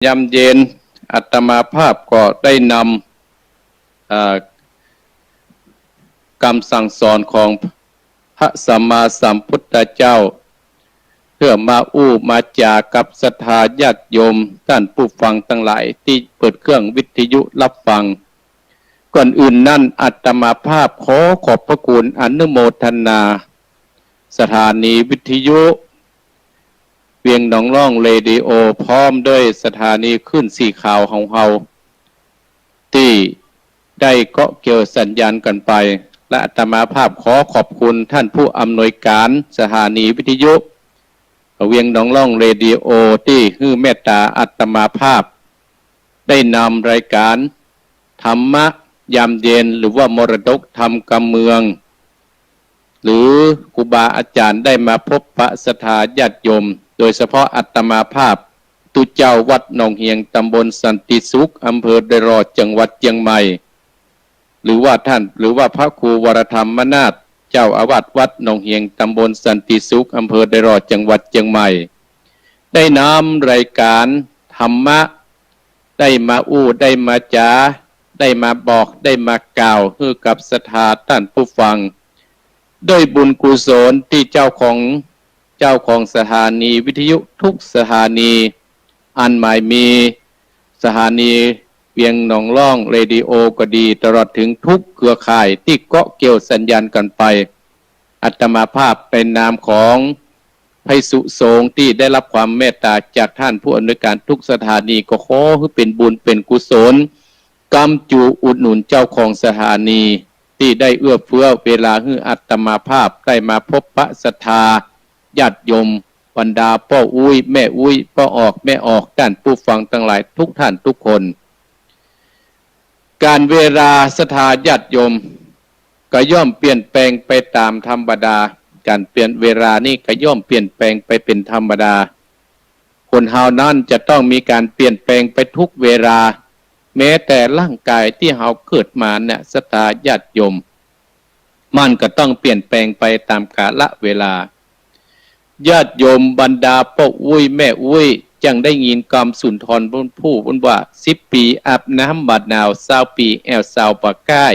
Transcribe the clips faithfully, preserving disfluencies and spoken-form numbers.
ยามเย็น อาตมาภาพก็ได้นำ เอ่อ กำสั่งสอนของพระสัมมาสัมพุทธเจ้า เพื่อมาอู้มาจ๋ากับศรัทธาญาติโยมต้านผู้ฟังตังหลายตี้เปิดเครื่องวิทยุฮับฟัง ก่อนอื่นนั้นอาตมาภาพขอขอบพระคุณอนุโมทนา สถานีวิทยุเวียงหนองล่องเรดิโอ พร้อมด้วยสถานีคลื่นสีขาวของเฮา ตี้ได้เกาะเกี่ยวสัญญาณกั๋นไป และอาตมาภาพขอขอบคุณต้านผู้อำนวยก๋านสถานีวิทยุเวียงหนองล่องเรดิโอ ตี้หื้อเมตต๋าอาตมาภาพ ได้นำรายก๋านธรรมะยามเย็น หรือว่ามรดกธรรมกำเมือง หรือครูบาอาจ๋ารย์ได้มาพบปะศรัทธาญาติโยม โดยเฉพาะอาตมาภาพตุ๊เจ้าวัดหนองเฮียง ตำบลสันติสุข อำเภอดอยหล่อ จังหวัดเจียงใหม่ หรือว่าต้าน หรือว่าพระครูวรธรรมนาถ เจ้าอาวาสวัดหนองเฮียง ตำบลสันติสุข อำเภอดอยหล่อ จังหวัดเจียงใหม่ ได้นำรายก๋านธรรมะ ได้มาอู้ ได้มาจ๋า ได้มาบอก ได้มากล่าวหื้อกับศรัทธาต้านผู้ฟัง ด้วยบุญกุศลตี้เจ้าของ เจ้าของสถานีวิทยุทุกสถานี อันหมายมีสถานีเวียงหนองล่องเรดิโอก็ดี ตลอดถึงทุกเครือข่ายตี้เกาะเกี่ยวสัญญาณกั๋นไป อาตมาภาพในนามของภิกษุสงฆ์ตี้ได้ฮับความเมตต๋าจากต้านผู้อำนวยก๋านทุกสถานี ก็ขอหื้อเป๋นบุญเป๋นกุศล กำจูอุดหนุนเจ้าของสถานี ตี้ได้เอื้อเฟื้อเวลาหื้ออาตมาภาพได้มาพบปะศรัทธาญาติโยม บรรดาป้ออุ๊ยแม่อุ๊ย ป้อออกแม่ออก ต้านผู้ฟังตังหลายทุกท่านทุกคน ก๋าลเวลาศรัทธาญาติโยม ก็ย่อมเปลี่ยนแปลงไปต๋ามธรรมดา ก๋าลเปลี่ยนเวลานี้ก็ย่อมเปลี่ยนแปลงไปเป๋นธรรมดา คนเฮานั้นจะต้องมีก๋านเปลี่ยนแปลงไปทุกเวลา แม้แต่ร่างก๋ายตี้เฮาเกิดมาเนี่ย ศรัทธาญาติโยม มันก็ต้องเปลี่ยนแปลงไปต๋ามกาละเวลา ญาติโยมบรรดาป้ออุ๊ยแม่อุ๊ย จั่งได้ยินกำสุนทรภู่เปิ้นว่า สิบปี๋อาบน้ำบ่าหนาว ซาวปี๋แอ่วซาวบ่าก้าย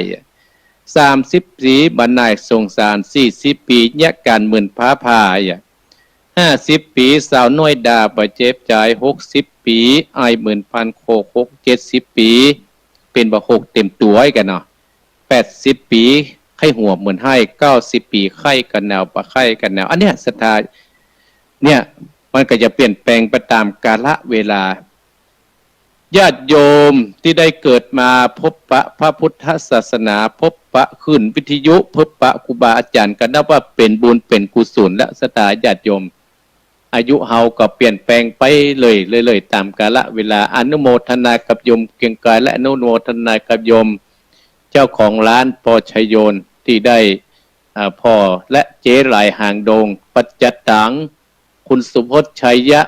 สามสิบปี๋บ่าหน่ายสงสาร สี่สิบปี๋เยียะก๋านเหมือนฟ้าผ่า ห้าสิบปี๋สาวน้อยด่าบ่เจ็บใจ๋ หกสิบปี๋อายเหมือนฟันโขก หก เจ็ดสิบปี๋เป๋นบ่าโขกเต็มตั๋วกั๋นเนาะ แปดสิบปี๋ไข้หัวเหมือนไห้ เก้าสิบปี๋ไข้กะหนาวบ่าไข้กะหนาว อันเนี้ยศรัทธา เนี่ย มันก็จะเปลี่ยนแปลงไปต๋ามกาละเวลา ญาติโยมตี้ได้เกิดมาพบปะพระพุทธศาสนา พบปะคลื่นวิทยุ พบปะครูบาอาจ๋ารย์ ก็นับว่าเป๋นบุญเป๋นกุศลและศรัทธาญาติโยม อายุเฮาก็เปลี่ยนแปลงไปเรื่อยๆ ต๋ามกาละเวลา อนุโมทนากับโยมเกรียงไกร และอนุโมทนากับโยมเจ้าของร้านป้อชัยโยน ตี้ได้ อ่า ป้อและเจ๊หลายหางดง ปัจจตัง คุณสุพจน์ชัยยะ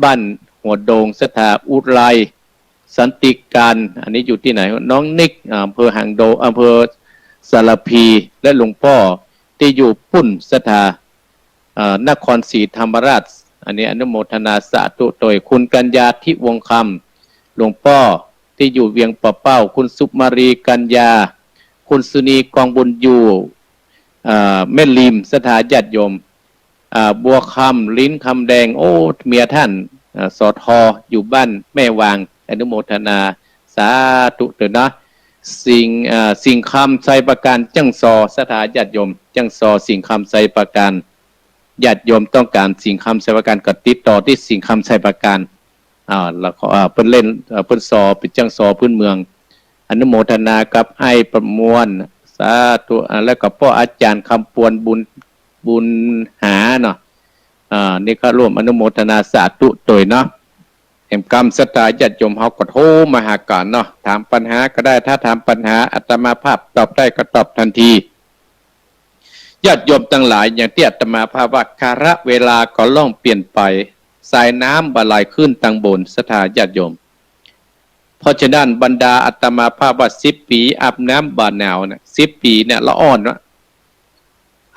บ้านหัวดง ศรัทธาอุไร สันติการ อันนี้อยู่ตี้ไหน น้องนิก อ่า อำเภอหางดง อำเภอสารภี และหลวงป้อตี้อยู่ปุ้น ศรัทธา อ่า นครศรีธรรมราช อันนี้อนุโมทนาสาธุโตย คุณกัญญา ทิวงศ์คำ หลวงป้อตี้อยู่เวียงป่าเป้า คุณสุมาลี กัญญา คุณสุนี กองบุญอยู่ อ่า แม่ริม ศรัทธาญาติโยม อ่า บัวคำ ลิ้นคำแดง โอ้ เมียต้าน อ่า สอทอ อยู่บ้านแม่วาง อนุโมทนาสาธุเตอะนะ สิงห์ อ่า สิงห์คำ ชัยประการ เจิ่งซอ ศรัทธาญาติโยม เจิ่งซอ สิงห์คำ ชัยประการ ญาติโยมต้องก๋านสิงห์คำ ชัยประการ ก็ติดต่อตี้สิงห์คำ ชัยประการ อ่า แล้วก็ อ่า เปิ้นเล่น เอ่อ เปิ้นซอ เป๋นจ้างซอพื้นเมือง อนุโมทนากับอ้ายประมวล สาธุ อ่า แล้วก็ป้ออาจ๋ารย์คำปวน บุญ บุญหาเนาะ อ่า นี่ก็ร่วมอนุโมทนาสาธุโตยเนาะ แหมกำศรัทธาญาติโยมเฮาก็โทรมาหากั๋นเนาะ ถามปัญหาก็ได้ ถ้าถามปัญหาอาตมาภาพตอบได้ก็ตอบตันที ญาติโยมตังหลาย อย่างตี้อาตมาภาพว่ากาละเวลาก็ล่องเปลี่ยนไป สายน้ำบ่ไหลขึ้นตังบน ศรัทธาญาติโยม เพราะฉะนั้นบรรดาอาตมาภาพว่าสิบปี๋อาบน้ำบ่าหนาวเนี่ย สิบปี๋เนี่ยละอ่อนวะ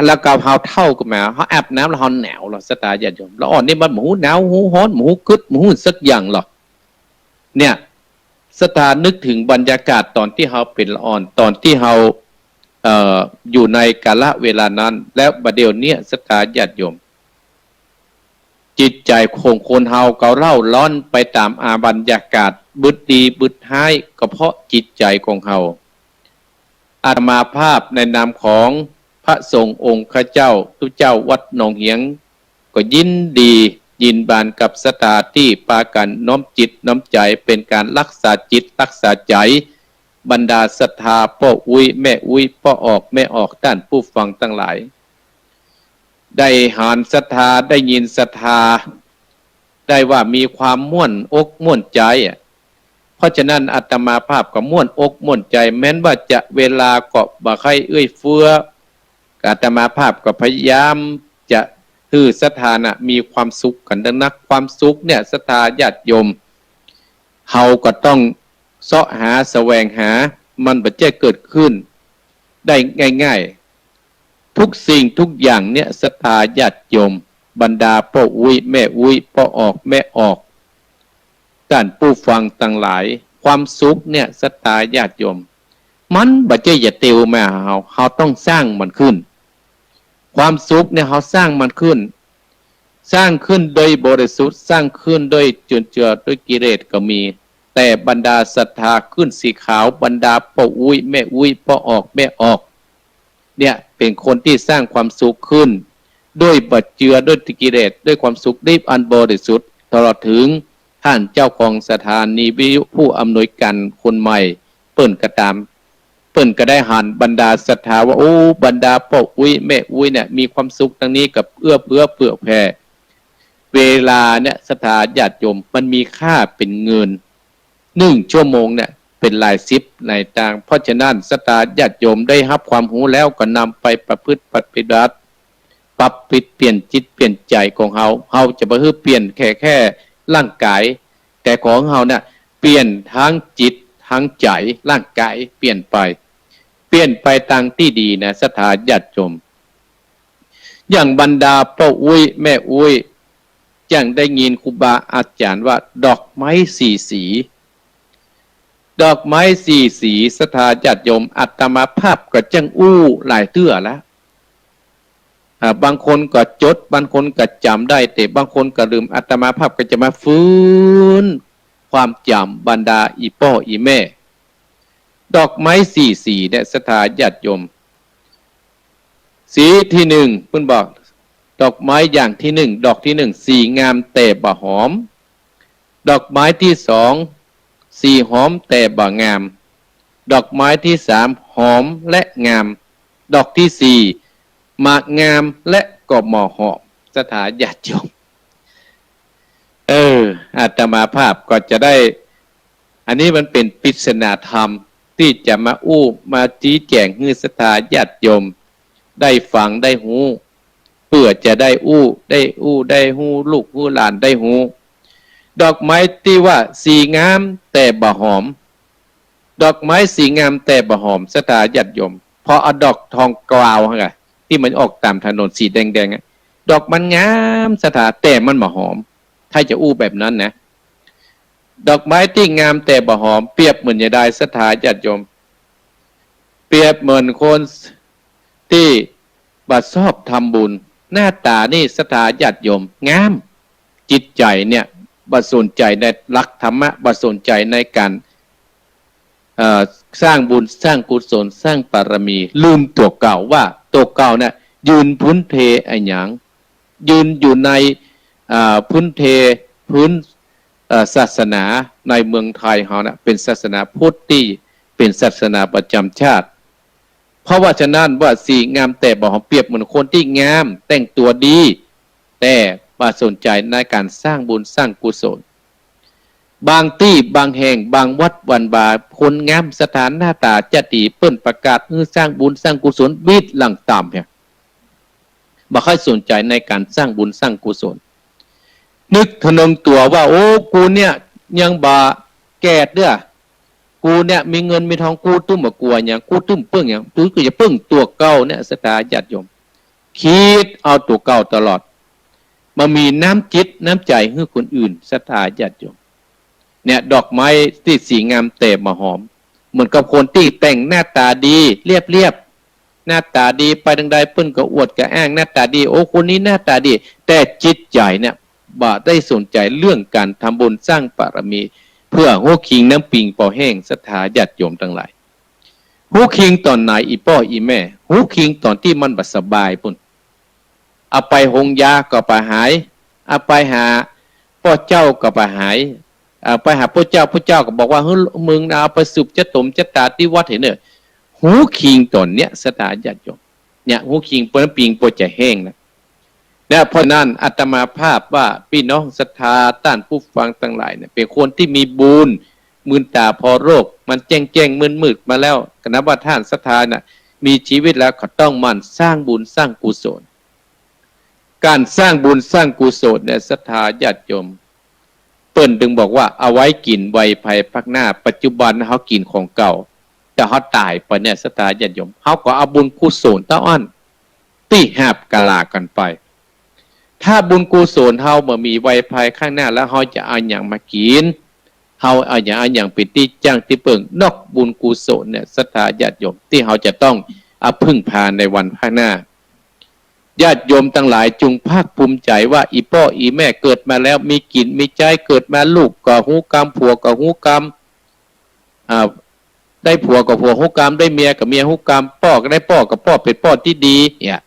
แล้วก็เฮาเฒ่าขึ้นมา เฮาอาบน้ำแล้วเฮาหนาวเหรอ ศรัทธาญาติโยม ละอ่อนนี่มันบ่ฮู้หนาว ฮู้ฮ้อน บ่ฮู้กึ๊ด บ่ฮู้สักอย่างหรอก เนี่ย ศรัทธานึกเถิงบรรยากาศต๋อนตี้เฮาเป๋นละอ่อน ต๋อนตี้เฮา เอ่อ อยู่ในกาละเวลานั้น แล้วบ่าเดี่ยวเนี้ย ศรัทธาญาติโยม จิตใจ๋ของคนเฮาก็เร่าร้อนไปต๋ามอาบรรยากาศ บึดดีบึดฮ้าย ก็เพราะจิตใจ๋ของเฮา อาตมาภาพในนามของพระสงฆ์องค์ข้าเจ้า ตุ๊เจ้าวัดหนองเหียง ก็ยินดียินบานกับศรัทธาตี้ปากั๋นน้อมจิตน้อมใจ๋ เป๋นก๋านฮักษาจิตฮักษาใจ๋ บรรดาศรัทธาป้ออุ๊ยแม่อุ๊ย ป้อออกแม่ออก ต้านผู้ฟังตังหลาย ได้หันศรัทธา ได้ยินศรัทธา ได้ว่ามีความม่วนอกม่วนใจ๋อะ เพราะฉะนั้นอาตมาภาพก็ม่วนอกม่วนใจ๋ แม้นว่าจะเวลาก็บ่ใค่เอื้อเฟื้อ อาตมาภาพก็พยายามจะหื้อศรัทธาน่ะมีความสุขกั๋นนัก ความสุขเนี่ยศรัทธาญาติโยม เฮาก็ต้องเซาะหาแสวงหา มันบ่ใจ้เกิดขึ้นได้ง่ายๆ ทุกสิ่งทุกอย่างเนี่ยศรัทธาญาติโยม บรรดาป้ออุ๊ยแม่อุ๊ย ป้อออกแม่ออก ต้านผู้ฟังตังหลาย ความสุขเนี่ยศรัทธาญาติโยม มันบ่ใจ้จะเตียวมาหาเฮา เฮาต้องสร้างมันขึ้น ความสุขเนี่ยเฮาสร้างมันขึ้น สร้างขึ้นโดยบริสุทธิ์ สร้างขึ้นโดยจุนเจือด้วยกิเลสก็มี แต่บรรดาศรัทธาขึ้นสีขาว บรรดาป้ออุ๊ยแม่อุ๊ย ป้อออกแม่ออก เนี่ยเป๋นคนตี้สร้างความสุขขึ้น ด้วยบ่เจือด้วยกิเลส ด้วยความสุขดิบอันบริสุทธิ์ ตลอดเถิงต้านเจ้าของสถานีวิทยุผู้อำนวยก๋านคนใหม่ เปิ้นก็ต๋าม เปิ้นก็ได้หันบรรดาศรัทธาว่า โอ้ บรรดาป้ออุ๊ยแม่อุ๊ยเนี่ยมีความสุขตังนี้ก็เอื้อเฟื้อเผื่อแผ่ เวลาเนี่ยศรัทธาญาติโยม มันมีค่าเป๋นเงิน นึ่งชั่วโมงเนี่ยเป๋นหลายสิบหลายตางค์ เพราะฉะนั้นศรัทธาญาติโยมได้ฮับความฮู้แล้วก็นำไปประพฤติปฏิบัติ ปรับปิดเปลี่ยนจิตเปลี่ยนใจ๋ของเฮา เฮาจะบ่หื้อเปลี่ยนแค่ แค่ร่างก๋าย แต่ของเฮาเนี่ยเปลี่ยนตึงจิตตึงใจ๋ ร่างก๋ายเปลี่ยนไป เปลี่ยนไปตางตี้ดีนะศรัทธาญาติโยม อย่างบรรดาป้ออุ๊ยแม่อุ๊ย อย่างได้ยินครูบาอาจ๋ารย์ว่าดอกไม้สี่สี ดอกไม้สี่สี ศรัทธาญาติโยม อาตมาภาพก็จั้งอู้หลายเตื้อแล้ว อ่า บางคนก็จด บางคนก็จ๋ำได้ แต่บางคนก็ลืม อาตมาภาพก็จะมาฟื้นความจ๋ำบรรดาอี่ป้ออี่แม่ ดอกไม้สี่สีเนี่ยศรัทธาญาติโยม สีตี้นึ่ง เปิ้นบอก ดอกไม้อย่างตี้นึ่ง ดอกตี้นึ่ง สีงามแต่บ่หอม ดอกไม้ตี้สอง สีหอมแต่บ่งาม ดอกไม้ตี้สาม หอมและงาม ดอกตี้สี่ บ่งามและก็บ่หอม ศรัทธาญาติโยม เออ อาตมาภาพก็จะได้ อันนี้มันเป๋นปริศนาธรรมตี้จะมาอู้มาชี้แจ๋งหื้อศรัทธาญาติโยมได้ฟังได้ฮู้ เปื้อจะได้อู้ ได้อู้ ได้ฮู้ ลูกฮู้หลานได้ฮู้ ดอกไม้ตี้ว่าสีงามแต่บ่หอม ดอกไม้สีงามแต่บ่หอม ศรัทธาญาติโยม พอเอาดอกทองกวาวหั่นน่ะ ตี้มันออกต๋ามถนนสีแดงๆ อะ ดอกมันงามศรัทธา แต่มันบ่หอม ถ้าจะอู้แบบนั้นนะ ดอกไม้ตี้งามแต่บ่หอม เปรียบเหมือนจะได้ ศรัทธาญาติโยม เปรียบเหมือนคนตี้บ่ชอบทำบุญ หน้าต๋านี่ ศรัทธาญาติโยม งาม จิตใจ๋เนี่ยบ่สนใจ๋ในหลักธรรมะ บ่สนใจ๋ในก๋าน เอ่อ สร้างบุญ สร้างกุศล สร้างบารมี ลืมตั๋วเก่าว่าตั๋วเก่าเนี่ยยืนพื้นเพอะหยัง ยืนอยู่ใน อ่า พื้นเพ พื้น เอ่อ ศาสนาในเมืองไทยเฮาเนี่ย เป๋นศาสนาพุทธตี้เป๋นศาสนาประจ๋ำชาติ เพราะว่าฉะนั้นว่าสีงามแต่บ่หอม เปรียบเหมือนคนตี้งาม แต่งตั๋วดี แต่บ่สนใจ๋ในก๋านสร้างบุญสร้างกุศล บางตี้บางแห่งบางวัดวา คนงามศรัทธาหน้าต๋าจะดี เปิ้นประกาศหื้อสร้างบุญสร้างกุศล บิดหลังต๋ามเหีย บ่ค่อยสนใจ๋ในก๋านสร้างบุญสร้างกุศล นึกทะนงตั๋วว่า โอ้ กูเนี่ยยังบ่แก่เตื้อ กูเนี่ยมีเงินมีทอง กูตึงบ่กั๋วหยัง กูตึงเปิ้งหยัง ตึงก็จะเปิ้งตั๋วเก่าเนี่ย ศรัทธาญาติโยม กึ๊ดเอาตั๋วเก่าตลอด บ่มีน้ำจิตน้ำใจ๋หื้อคนอื่น ศรัทธาญาติโยม เนี่ย ดอกไม้ตี้สีงามแต่บ่หอม เหมือนกับคนตี้แต่งหน้าต๋าดี เรียบๆ หน้าต๋าดี ไปตางใดเปิ้นก็อวดก็อ้างหน้าต๋าดี โอ้ คนนี้หน้าต๋าดี แต่จิตใจ๋เนี่ยบ่ได้สนใจ๋เรื่องก๋านทำบุญสร้างบารมี เปื้อฮู้คิงน้ำปิงปอแห้ง ศรัทธาญาติโยมตังหลาย ฮู้คิงต๋อนไหน อี่ป้ออี่แม่ ฮู้คิงต๋อนตี้มันบ่สบายปู้น เอาไปโฮงยาก็บ่หาย เอาไปหาป้อเจ้าก็บ่หาย เอาไปหาป้อเจ้า ป้อเจ้าก็บอกว่า เฮ้ย มึงนะ เอาไปสืบจะต๋มจะต๋าตี้วัดเหียเน่อ ฮู้คิงต๋อนเนี้ย ศรัทธาญาติโยม เนี่ย ฮู้คิงเปิ้นปิงปอจะแห้งนะ เนี่ย เพราะฉะนั้นอาตมาภาพว่าปี้น้องศรัทธาต้านผู้ฟังตังหลายเนี่ย เป๋นคนตี้มีบุญ มืนต๋าผ่อโลก มันแจ้งๆ มืดๆ มาแล้ว ก็นับว่าต้านศรัทธาน่ะ มีจีวิตแล้วก็ต้องหมั่นสร้างบุญสร้างกุศล ก๋านสร้างบุญสร้างกุศลเนี่ย ศรัทธาญาติโยม เปิ้นจึงบอกว่าเอาไว้กิ๋นไวภายภาคหน้า ปัจจุบันเฮากิ๋นของเก่า แต่เฮาต๋ายไปเนี่ย ศรัทธาญาติโยม เฮาก็เอาบุญกุศลเต้าอั้น ตี้หาบกะลากั๋นไป ถ้าบุญกุศลเฮาบ่มีไว้ภายข้างหน้าแล้ว เฮาจะเอาหยังมากิ๋น เฮาเอาหยัง เอาหยังเป๋นตี้จั้งตี้เปิ้ง นอกบุญกุศลเนี่ย ศรัทธาญาติโยม ตี้เฮาจะต้องเอาพึ่งพาในวันข้างหน้า ญาติโยมตังหลายจุ่งภาคภูมิใจ๋ว่า อี่ป้ออี่แม่เกิดมาแล้วมีกิ๋นมีใจ๊ เกิดมาลูกก็ฮู้กรรม ผัวก็ฮู้กรรม อ่า ได้ผัวก็ผัวฮู้กรรม ได้เมียก็เมียฮู้กรรม ป้อก็ได้ป้อก็ป้อเป๋นป้อตี้ดี เนี่ย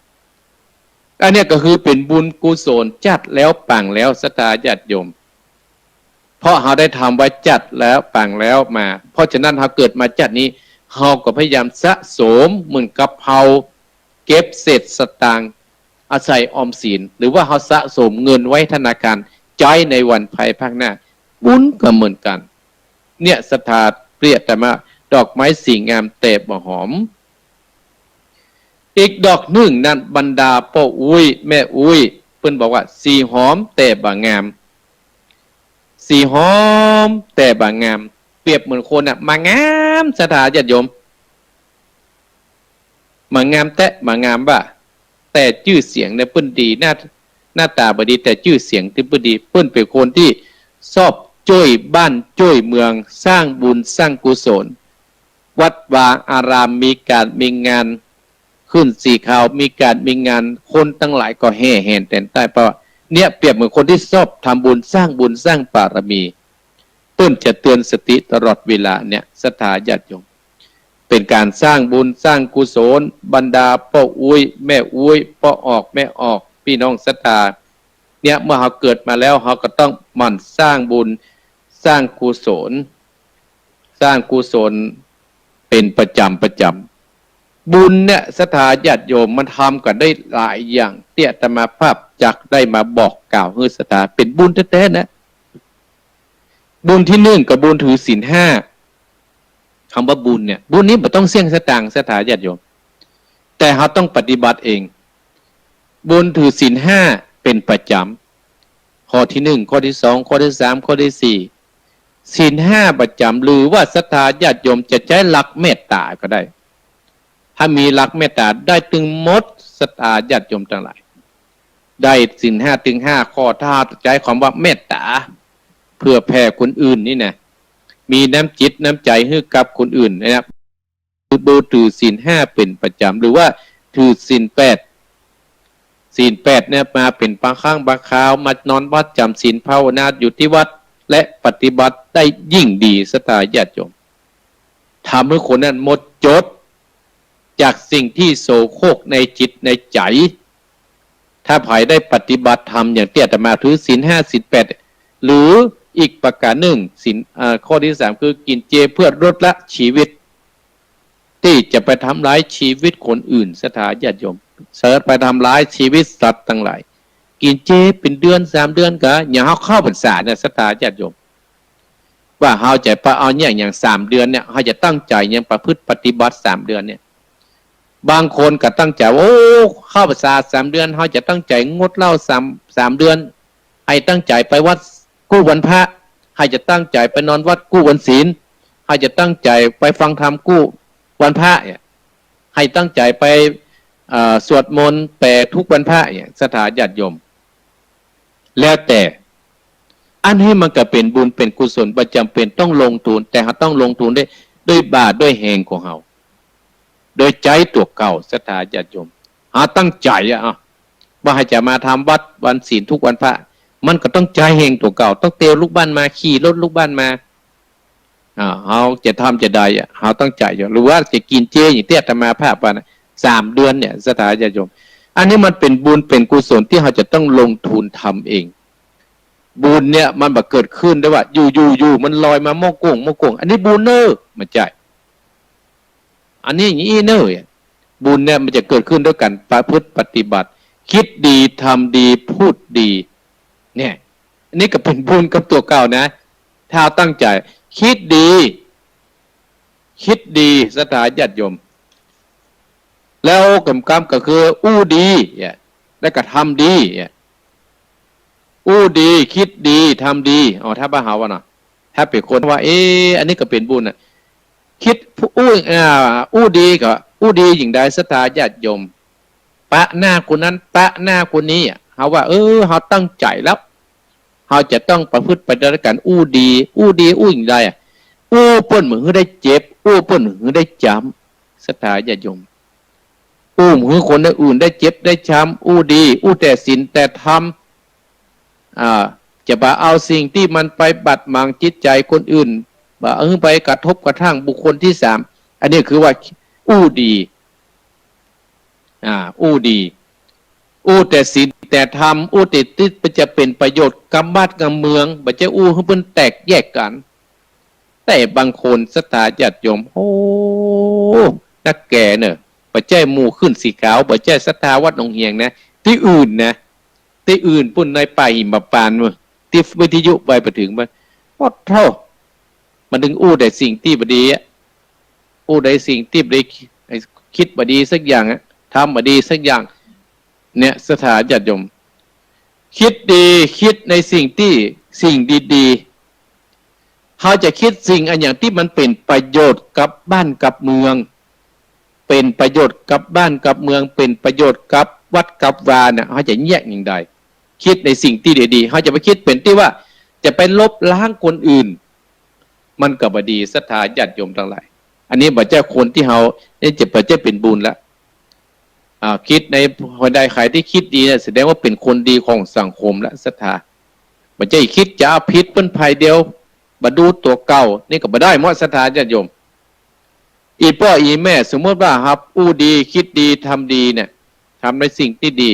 อันเนี้ยก็คือเป๋นบุญกุศลจัดแล้วปางแล้ว ศรัทธาญาติโยม เพราะเฮาได้ทำไว้จัดแล้วปางแล้วมา เพราะฉะนั้นเฮาเกิดมาจัดนี้ เฮาก็พยายามสะสมเหมือนกับเฮาเก็บเศษสตางค์ อาศัยออมสิน หรือว่าเฮาสะสมเงินไว้ธนาคาร ใจ๊ในวันภายภาคหน้า บุญก็เหมือนกั๋น เนี่ย ศรัทธาเปรียบแต่มาดอกไม้สีงามแต่บ่หอม อีกดอกนึ่งนั้น บรรดาป้ออุ๊ยแม่อุ๊ย เปิ้นบอกว่า สีหอมแต่บ่งาม สีหอมแต่บ่งาม เปรียบเหมือนคนน่ะ บ่งาม ศรัทธาญาติโยม บ่งามแต๊ บ่งามว่า แต่จื้อเสียงเนี่ยเปิ้นดี หน้า หน้าต๋าบ่ดี แต่จื้อเสียงตี้เปิ้นดี เปิ้นเป๋นคนตี้ชอบจ้วยบ้านจ้วยเมือง สร้างบุญสร้างกุศล วัดวาอารามมีก๋านมีงาน ขึ้นสี่ข่าวมีก๋านมีงาน คนตังหลายก็แห่แหนแต๋นใต้ เพราะว่าเนี่ยเปรียบเหมือนคนตี้ชอบทำบุญ สร้างบุญสร้างบารมี เปิ้นจะเตือนสติตลอดเวลาเนี่ย ศรัทธาญาติโยม เป๋นก๋านสร้างบุญสร้างกุศล บรรดาป้ออุ๊ยแม่อุ๊ย ป้อออกแม่ออก ปี้น้องศรัทธา เนี่ย เมื่อเฮาเกิดมาแล้ว เฮาก็ต้องหมั่นสร้างบุญสร้างกุศล สร้างกุศลเป๋นประจ๋ำประจ๋ำ บุญเนี่ย ศรัทธาญาติโยม มันทำกั๋นได้หลายอย่าง ตี้อาตมาภาพจักได้มาบอกกล่าวหื้อศรัทธา เป๋นบุญแต๊ๆ นะ บุญตี้นึ่งก็บุญถือศีลห้า กำว่าบุญเนี่ย บุญนี้บ่ต้องเสี้ยงสตางค์ ศรัทธาญาติโยม แต่เฮาต้องปฏิบัติเอง บุญถือศีลห้าเป๋นประจ๋ำ ข้อตี้นึ่ง ข้อตี้สอง ข้อตี้สาม ข้อตี้สี่ ศีลห้าประจ๋ำ หรือว่าศรัทธาญาติโยมจะใจ๊หลักเมตต๋าก็ได้ ถ้ามีหลักเมตต๋าได้ตึงหมด ศรัทธาญาติโยมตังหลาย ได้ศีลห้าตึงห้าข้อ ถ้าใจ๊ความว่าเมตต๋า เผื่อแผ่คนอื่นนี่นะ มีน้ำจิตน้ำใจ๋หื้อกับคนอื่นเนี่ยนะ คือบุญถือศีลห้าเป๋นประจ๋ำ หรือว่าถือศีลแปด ศีลแปดเนี่ยมาเป๋นบางครั้งบางคราว มานอนวัดจ๋ำศีลภาวนาอยู่ตี้วัด และปฏิบัติได้ยิ่งดี ศรัทธาญาติโยม ทำหื้อคนนั้นหมดจดจากสิ่งตี้โสโครกในจิตในใจ๋ ถ้าใผได้ปฏิบัติธรรมอย่างตี้อาตมาถือศีลห้าศีลแปด หรืออีกประก๋านนึ่ง ศีล อ่า ข้อตี้สาม คือกิ๋นเจเพื่อลดละชีวิต ตี้จะไปทำร้ายชีวิตคนอื่น ศรัทธาญาติโยม เสิร์ชไปทำร้ายชีวิตสัตว์ตังหลาย กิ๋นเจเป๋นเดือนสามเดือนกา อย่างเฮาเข้าพรรษาเนี่ย ศรัทธาญาติโยม ว่าเฮาจะไปเอาเนี่ยอย่างสามเดือนเนี่ย เฮาจะตั้งใจ๋อย่างประพฤติปฏิบัติสามเดือนเนี่ย บางคนก็ตั้งใจ๋ว่า โอ้ เข้าพรรษาสามเดือน เฮาจะตั้งใจ๋งดเหล้าสาม สามเดือน หื้อตั้งใจ๋ไปวัดกู้วันพระ หื้อจะตั้งใจ๋ไปนอนวัดกู้วันศีล หื้อจะตั้งใจ๋ไปฟังธรรมกู้วันพระเนี่ย หื้อตั้งใจ๋ไป เอ่อ สวดมนต์แผ่ทุกวันพระเนี่ย ศรัทธาญาติโยม แล้วแต่ อันนี้มันก็เป๋นบุญเป๋นกุศล บ่จ๋ำเป๋นต้องลงทุน แต่เฮาต้องลงทุนด้วย ด้วยบ่าด้วยแฮงของเฮา โดยใจ๋ตั๋วเก่า ศรัทธาญาติโยม เฮาตั้งใจ๋อะ เอ้า ว่าหื้อจะมาทำวัตรวันศีลทุกวันพระ มันก็ต้องใจ๊แฮงตั๋วเก่า ตั้งแต่ลุกบ้านมา ขี่รถลุกบ้านมา อ่า เฮาจะทำจะใดอะ เฮาตั้งใจ๋อยู่ หรือว่าจะกิ๋นเจอย่างตี้อาตมาภาพว่านะ สามเดือนเนี่ย ศรัทธาญาติโยม อันนี้มันเป๋นบุญเป๋นกุศลตี้เฮาจะต้องลงทุนทำเอง บุญเนี่ยมันบ่เกิดขึ้นได้ว่า อยู่ๆๆ มันลอยมาโม่โก้งโม่โก้ง อันนี้บุญเน่อ บ่ใจ้ อันนี้อย่างอี้เน่อ บุญเนี่ยมันจะเกิดขึ้นด้วยการประพฤติปฏิบัติ คิดดี ทำดี พูดดี เนี่ย อันนี้ก็เป๋นบุญกับตั๋วเก่านะ ถ้าตั้งใจ๋ คิดดี คิดดี ศรัทธาญาติโยม แล้วกำกำก็คือ อู้ดี เนี่ย แล้วก็ทำดี เนี่ย อู้ดี คิดดี ทำดี เอา ถ้าบ่าเฮาอะเนาะ ถ้าเป๋นคนว่า เอ๊ะ อันนี้ก็เป๋นบุญน่ะ คิด อู้ อ่า อู้ดีก็ อู้ดีอย่างใด ศรัทธาญาติโยม ปะหน้าคนนั้น ปะหน้าคนนี้อะ เฮาว่า เออ เฮาตั้งใจ๋แล้ว เฮาจะต้องประพฤติปฏิบัติการอู้ดี อู้ดี อู้อย่างใดอะ อู้เปิ้นบ่หื้อได้เจ็บ อู้เปิ้นบ่หื้อได้จ๊ำ ศรัทธาญาติโยม อู้บ่หื้อคนอื่นได้เจ็บได้จ๊ำ อู้ดี อู้แต่ศีลแต่ธรรม อ่า จะบ่เอาสิ่งตี้มันไปบาดหมางจิตใจ๋คนอื่น บ่หื้อไปกระทบกระทั่งบุคคลตี้สาม อันนี้คือว่าอู้ดี อ่า อู้ดี อู้แต่ศีลแต่ธรรม อู้แต่ตี้มันจะเป๋นประโยชน์กับบ้านกับเมือง บ่ใจ้อู้หื้อเปิ้นแตกแยกกั๋น แต่บางคนศรัทธาญาติโยม โอ้ นักแก่เน่อ บ่ใจ้หมู่ขึ้นสีขาว บ่ใจ้ศรัทธาวัดหนองเหียงนะ ตี้อื่นนะ ตี้อื่นปู๊น ในป่าหิมพานต์ปู๊น ตี้วิทยุไปบ่เถิงมัน โอ้โธ่ มันตึงอู้แต่สิ่งตี้บ่ดีอะ อู้แต่สิ่งตี้บ่ดี คิดบ่ดีสักอย่างอะ ทำบ่ดีสักอย่าง เนี่ย ศรัทธาญาติโยม คิดดี คิดในสิ่งตี้ สิ่งดีๆ เฮาจะคิดสิ่งอะหยังตี้มันเป๋นประโยชน์กับบ้านกับเมือง เป๋นประโยชน์กับบ้านกับเมือง เป๋นประโยชน์กับวัดกับวาเนี่ย เฮาจะแยกอย่างใด คิดในสิ่งตี้ดีๆ เฮาจะไปคิดเป๋นตี้ว่าจะไปลบล้างคนอื่น มันก็บ่ดี ศรัทธาญาติโยมตังหลาย อันนี้บ่ใจ้คนตี้เฮา นี่จะบ่ใจ้เป๋นบุญละ อ่า คิดในคนใดใครตี้คิดดีเนี่ย แสดงว่าเป๋นคนดีของสังคมละ ศรัทธา บ่ใจ้คิดจะเอาผิดเปิ้นฝ่ายเดียว บ่ดูตั๋วเก่า นี่ก็บ่ได้หมด ศรัทธาญาติโยม อี่ป้ออี่แม่ สมมุติว่าเฮาอู้ดี คิดดี ทำดีเนี่ย ทำในสิ่งตี้ดี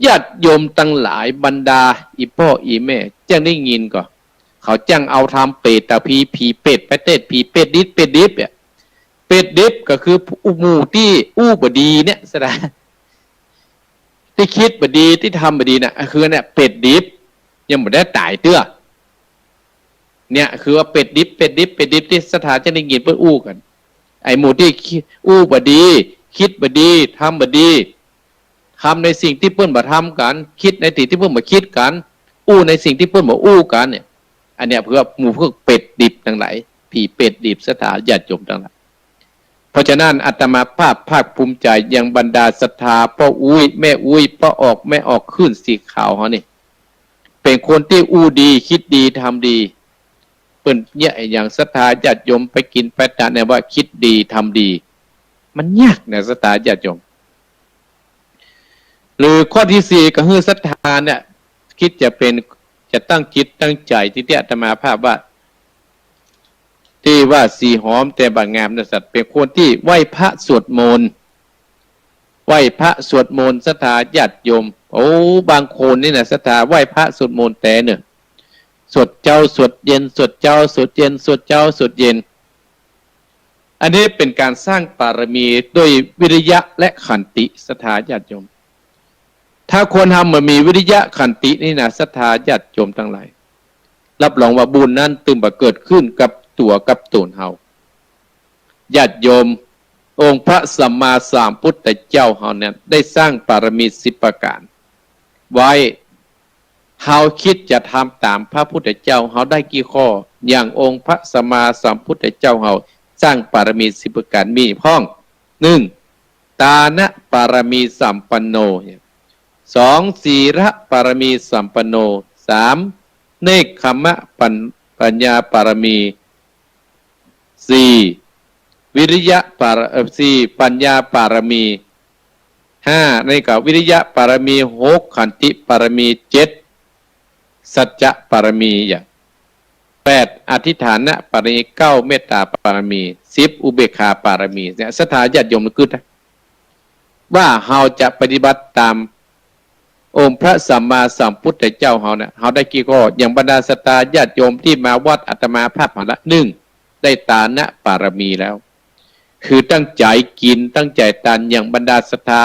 ญาติโยมตังหลาย บรรดาอี่ป้ออี่แม่ จั้งได้ยินก่อ เขาจั้งเอาทำเปตผี ผีเปรต ไปเตศ ผีเปรตดิบ เปรตดิบเนี่ย เปรตดิบก็คือหมู่ตี้อู้บ่ดีเนี่ย ศรัทธา ตี้คิดบ่ดี ตี้ทำบ่ดีน่ะ คือเนี่ย เปรตดิบ ยังบ่ได้ต๋ายเตื้อ เนี่ย คือว่าเปรตดิบ เปรตดิบ เปรตดิบ ตี้ศรัทธาจั้งได้ยินเปิ้นอู้กั๋น ไอ้หมู่ตี้อู้บ่ดี คิดบ่ดี ทำบ่ดี ทำในสิ่งตี้เปิ้นบ่ทำกั๋น คิดในสิ่งตี้เปิ้นบ่คิดกั๋น อู้ในสิ่งตี้เปิ้นบ่อู้กั๋นเนี่ย อันเนี้ยเปื้อหมู่พวกเปรตดิบตังหลาย ผีเปรตดิบ ศรัทธาญาติโยมตังหลาย เพราะฉะนั้นอาตมาภาพภาคภูมิใจ๋ยังบรรดาศรัทธาป้ออุ๊ย แม่อุ๊ย ป้อออก แม่ออก ขึ้นสีขาวเฮานี่ เป๋นคนตี้อู้ดี คิดดี ทำดี เปิ้นเนี่ย อย่างศรัทธาญาติโยมไปกิ๋นไปตานเนี่ยว่าคิดดี ทำดี มันยากนะ ศรัทธาญาติโยม หรือข้อตี้สี่ ก็คือศรัทธาเนี่ย คิดจะเป๋น จะตั้งจิตตั้งใจ๋ ตี้ ตี้อาตมาภาพว่า ตี้ว่าสีหอมแต่บ่งามนะสัตว์ เป๋นคนตี้ไหว้พระสวดมนต์ ไหว้พระสวดมนต์ ศรัทธาญาติโยม โอ้ บางคนนี่นะ ศรัทธาไหว้พระสวดมนต์แต๊เน่อ สวดเจ๊าสวดเย็น สวดเจ๊าสวดเย็น สวดเจ๊าสวดเย็น อันนี้เป๋นการสร้างบารมีด้วยวิริยะและขันติ ศรัทธาญาติโยม ถ้าคนเฮาบ่มีวิริยะขันตินี่นะ ศรัทธาญาติโยมตังหลาย รับรองว่าบุญนั้นตึงบ่เกิดขึ้นกับตั๋วกับต๋นเฮา ญาติโยม องค์พระสัมมาสัมพุทธเจ้าเฮานั้นได้สร้างบารมีสิบประก๋านไว้ เฮาคิดจะทำต๋ามพระพุทธเจ้าเฮาได้กี่ข้อ อย่างองค์พระสัมมาสัมพุทธเจ้าเฮาสร้างบารมีสิบประก๋านมีพ่อง หนึ่ง ตานะบารมีสัมปันโน สอง ศีลบารมีสัมปันโน สาม เนกขัมมะปัญ- ปัญญาปารมี สี่ วิริยะปาร- เอ่อ สี่ ปัญญาปารมี ห้า นี่ก็วิริยะปารมี หก ขันติปารมี เจ็ด สัจจะปารมี อย่าง แปด อธิษฐานปารมี เก้า เมตตาปารมี สิบ อุเบกขาปารมี เนี่ย ศรัทธาญาติโยมกึ๊ดนะ ว่าเฮาจะปฏิบัติต๋ามองค์พระสัมมาสัมพุทธเจ้าเฮาเนี่ย เฮาได้กี่ข้อ อย่างบรรดาศรัทธาญาติโยมตี้มาวัดอาตมาภาพหันละ หนึ่ง ได้ตานะปารมีแล้ว คือตั้งใจ๋กิ๋น ตั้งใจ๋ตาน อย่างบรรดาศรัทธา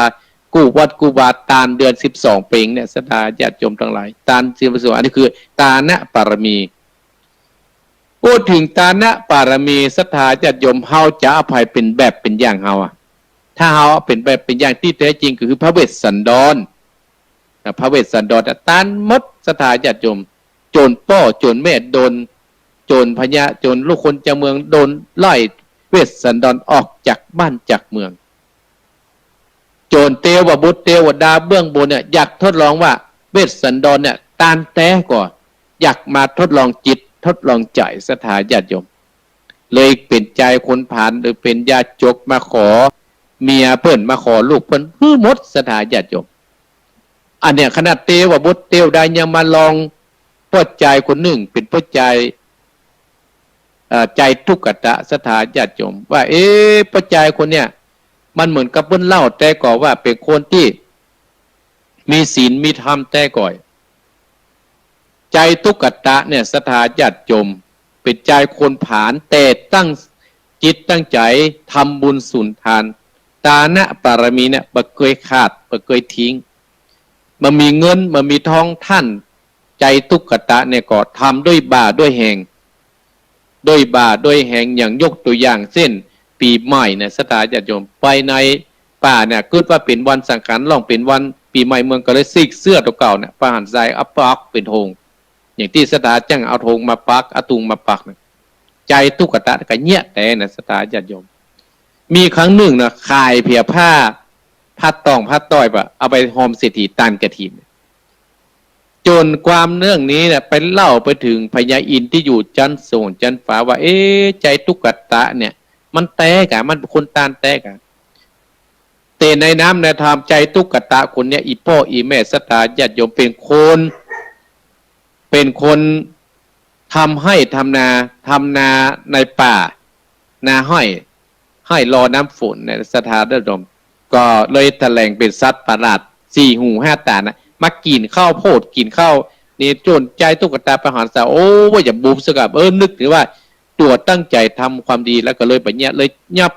กู้วัดกู้วาตานเดือนสิบสองเป๋งเนี่ย ศรัทธาญาติโยมตังหลาย ตานสิบสอง อันนี้คือตานะปารมี พูดเถิงตานะปารมี ศรัทธาญาติโยม เฮาจะเอาใผเป๋นแบบเป๋นอย่างเฮาอะ ถ้าเฮาเป๋นแบบเป๋นอย่างตี้แต๊จริงก็คือพระเวสสันดร นะ พระเวสสันดรอะตานหมด ศรัทธาญาติโยม จ๋นป้อจ๋นแม่โดน จ๋นพญา จ๋นลูกคนจาวเมืองโดนไล่เวสสันดรออกจากบ้านจากเมือง จ๋นเตวบุตรเตวดาเบื้องบนเนี่ย อยากทดลองว่าเวสสันดรเนี่ย ตานแต๊ก่อ อยากมาทดลองจิตทดลองใจ๋ ศรัทธาญาติโยม เลยเป๋นจายคนผาน หรือเป๋นยาจกมาขอเมียเปิ้น มาขอลูกเปิ้น หื้อหมด ศรัทธาญาติโยม อันเนี้ยขนาดเตวบุตรเตวดายังมาลองป้อจายคนนึ่ง เป๋นป้อจาย เอ่อ จายตุ๊กตะ ศรัทธาญาติโยม ว่า เอ๊ะ ป้อจายคนเนี้ย มันเหมือนกับเปิ้นเล่าแต๊ก่อว่าเป๋นคนตี้มีศีลมีธรรมแต๊ก่อ จายตุ๊กตะเนี่ย ศรัทธาญาติโยม เป๋นจายคนผาน แต่ตั้งจิตตั้งใจ๋ทำบุญสุนทาน ตานะปารมีเนี่ย บ่เกยขาด บ่เกยทิ้ง บ่มีเงิน บ่มีทอง ต้านจายตุ๊กตะเนี่ยก็ทำด้วยบ่าด้วยแฮง ด้วยบ่าด้วยแฮง อย่างยกตั๋วอย่างเส้น ปี๋ใหม่เนี่ย ศรัทธาญาติโยม ไปในป่าเนี่ย กึ๊ดว่าเป๋นวันสังขาร ล่องเป๋นวันปี๋ใหม่เมือง ก็เลยซิกเสื้อตั๋วเก่าเนี่ย ประหารใส่ เอาปักเป๋นธง อย่างตี้ศรัทธาจั้งเอาธงมาปัก เอาตุงมาปักเนี่ย จายตุ๊กตะก็เยียะแต๊นะ ศรัทธาญาติโยม มีครั้งนึ่งนะ ขายเปียผ้า ผ้าต่องผ้าต้อยปะ เอาไปฮอมเศรษฐีตานกฐิน จ๋นความเรื่องนี้เนี่ยไปเล่าไปเถิงพญาอินทร์ตี้อยู่จั๊นสูงจั๊นฟ้าว่า เอ๊ะ จายตุ๊กตะเนี่ย มันแต๊ก่ะ มันเป๋นคนตานแต๊ก่ะ แต่ในน้ำในธรรม จายตุ๊กตะคนเนี้ย อี่ป้ออี่แม่ศรัทธาญาติโยม เป๋นคน เป๋นคนทำไฮ่ทำนา ทำนาในป่า นาไฮ่ ไฮ่รอน้ำฝนเนี่ย ศรัทธาญาติโยม ก็เลยแถลงเป๋นสัตว์ประหลาดสี่หูห้าต๋านะ มากิ๋นข้าวโพดกิ๋นข้าวนี่ จ๋นจายตุ๊กตะประหารใส่ โอ้ ว่าจะบุบซะก่อน เออ นึกถึงว่าตั๋วตั้งใจ๋ทำความดี แล้วก็เลยแบบเนี้ย เลยยับ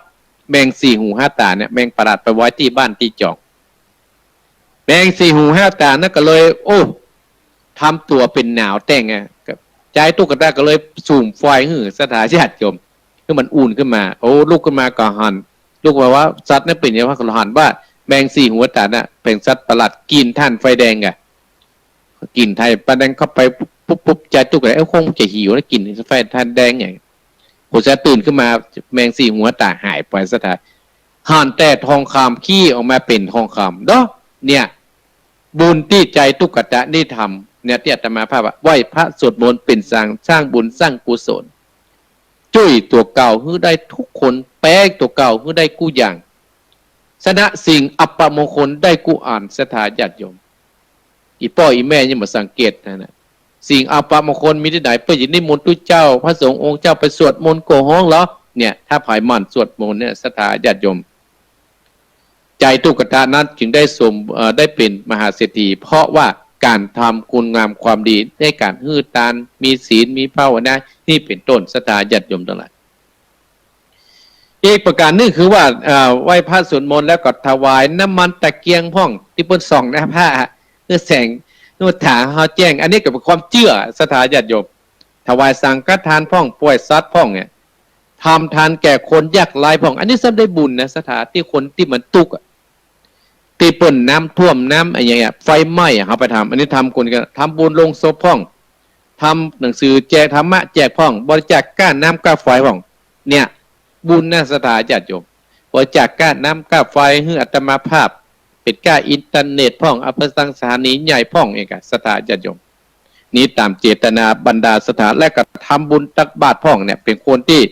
แมงสี่หูห้าต๋าเนี่ย แมงประหลาดไปไว้ตี้บ้านตี้จอง แมงสี่หูห้าต๋านั้นก็เลย โอ้ ทำตั๋วเป๋นหนาวแต๊งไง จายตุ๊กตะก็เลยสุมไฟหื้อศรัทธาญาติโยม หื้อมันอุ่นขึ้นมา โอ้ ลุกขึ้นมาก็หัน ลุกมาว่าสัตว์นั้นเป๋นหยังวะ ก็หันว่าแมงสี่หูห้าต๋าน่ะ เป๋นสัตว์ประหลาดกิ๋นถ่านไฟแดงอะ กิ๋นถ่านไฟแดงเข้าไปปุ๊บปุ๊บปุ๊บ จายตุ๊กตะ เอ้ย คงจะหิวนะ กิ๋นไฟถ่านแดงไง หัวใจตื่นขึ้นมา แมงสี่หูห้าต๋าหายไปศรัทธา หันแต่ทองคำ คี้ออกมาเป๋นทองคำเนาะ เนี่ย บุญตี้จายตุ๊กตะนี่ทำเนี่ย ตี้อาตมาภาพอะ ไหว้พระสวดมนต์เป๋นสร้าง สร้างบุญสร้างกุศล จ้วยตั๋วเก่าหื้อได้กู้คน แป๊ตั๋วเก่าหื้อได้กู้อย่าง ชนะสิ่งอัปมงคลได้กู้อัน ศรัทธาญาติโยม อี่ป้ออี่แม่ยังบ่สังเกตนะนะ สิ่งอัปมงคลมีตี้ไหน เปิ้นจะนิมนต์ตุ๊เจ้า พระสงฆ์องค์เจ้าไปสวดมนต์โกฮ้องเหรอ เนี่ย ถ้าใผหมั่นสวดมนต์เนี่ย ศรัทธาญาติโยม จายตุ๊กตะนั้นจึงได้สม เอ่อ ได้เป๋นมหาเศรษฐี เพราะว่าก๋านทำคุณงามความดี ในก๋านหื้อตาน มีศีล มีภาวนา นี่เป๋นต้น ศรัทธาญาติโยมตังหลาย อีกประก๋านนึ่งคือว่า เอ่อ ไหว้พระสวดมนต์แล้วก็ถวายน้ำมันตะเกียงพ่อง ตี้เปิ้นส่องหน้าพระ หื้อแสง หื้อต๋าเฮาแจ้ง อันนี้ก็เป๋นความเจื้อ ศรัทธาญาติโยม ถวายสังฆทานพ่อง ป่วยสัตว์พ่องเนี่ย ทำทานแก่คนยากไร้พ่อง อันนี้ซ้ำได้บุญนะ ศรัทธา ตี้คนตี้มันตุ๊กข์อะ ตี้เปิ้นน้ำท่วมน้ำอะไรอย่างเงี้ย ไฟไหม้อะ เฮาไปทำ อันนี้ทำคนก็ทำบุญโลงศพพ่อง ทำหนังสือแจกธรรมะแจกพ่อง บริจาคก้าน้ำก้าไฟพ่อง เนี่ย บุญนะ ศรัทธาญาติโยม บริจาคก้าน้ำก้าไฟหื้ออาตมาภาพ เป๋นก้าอินเทอร์เน็ตพ่อง เอาไปสร้างสถานีใหญ่พ่องเองอะ ศรัทธาญาติโยม นี้ต๋ามเจตนาบรรดาศรัทธา และก็ทำบุญตักบาตรพ่องเนี่ย เป๋นคนตี้